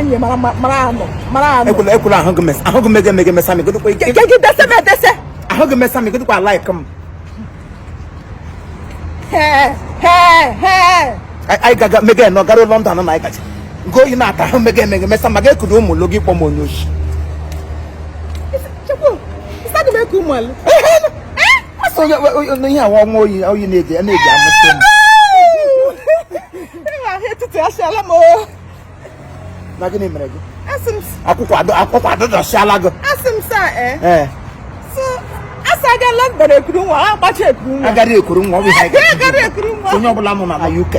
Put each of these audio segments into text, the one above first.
Enyi mara mara anọ mara anọ. Ekwula ekwula, ahụ gị mesa, ahụ gị mege mege mesa m godokwa ike. Gị dese m edese. Ahụ gị mesa m godokwa like m. He he he. Anyị gaga mege nọ gara London na anyị gacha nke oyi na-ata ahụ mege mege mesa ma ga-ekuru ụmụ lo gị kpọ m onye oshi. Chukwu, ịsa gị m eku ụmụ alụ. Asị onye ihe awa ọnwa oyi oyi na-eji na-eji amụsị m. Ịma ahụ etiti asịala m o. Na gịnị mere gị? Asị m Akwụkwọ adọ akwụkwọ adọdọsịala gị. Asị m sa eh. Ee. So asị aga London ekuru nwa, agbachi ekuru nwa. Agara ekuru nwa, ọ bụ ihe anyị Agara ekuru nwa. Onye ọbụla nọ na UK.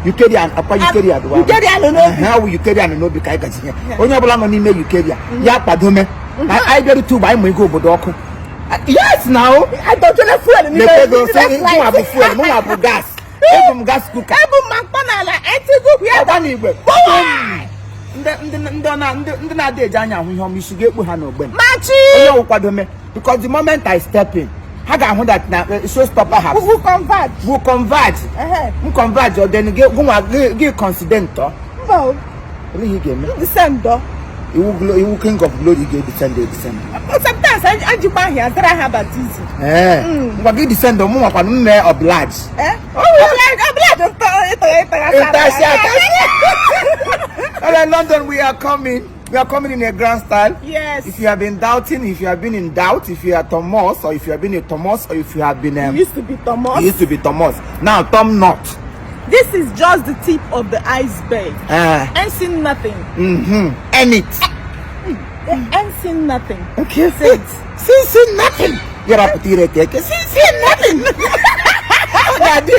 Ukeria akwa Ukeria dụwa. Ukeria nọ n'obi. Ha wụ Ukeria nọ n'obi ka anyị gaji ihe. Onye ọbụla nọ n'ime Ukeria ya kwadome. Na anyị bịarute ugbo anyị ma ego obodo ọkụ. Yes na o. Adọjele fuel n'ime. Mepee ego mụnwa bụ fuel, mụnwa bụ gas. Ebu m gas cooker. Ebu m mkpọ n'ala etigo ya. Ọgba n'igwe. Ndị ndị ndị ọ na ndị ndị na-adị eji anya ahụ ihe ọma isi ga-ekpu ha n'ogbe. Machi. Onye ọwụ kwadome because the moment I step in, ha ga-ahụ that na showstopper have We will converge. Will converge. Ehe. M converge ọ then gị gụnwa gị gị consider ntọ. Mba o. Olee ihe ị ga-eme? Descend o. Iwu iwu king of glory ga-edescend edescend. Sometimes ajikwa ahịa zara ha baptism. Ee, ngwa gị descend, mụ nwakwanụ m mee oblige. Eh? Oblige ịtọ ịtọ. Ịtasị atasị. All right, London, we are coming. We are coming in a grand style. Yes. If you have been doubting, if you have been in doubt, if you are Thomas, or if you have been a Thomas, or if you have been You used to be Thomas. You used to be Thomas. Now, Tom not. This is just the tip of the iceberg. Ain't seen nothing. End it. Ain't seen nothing. Okay. Say it. See, see nothing. You're up to it. See, see nothing. Ọ ga-adị.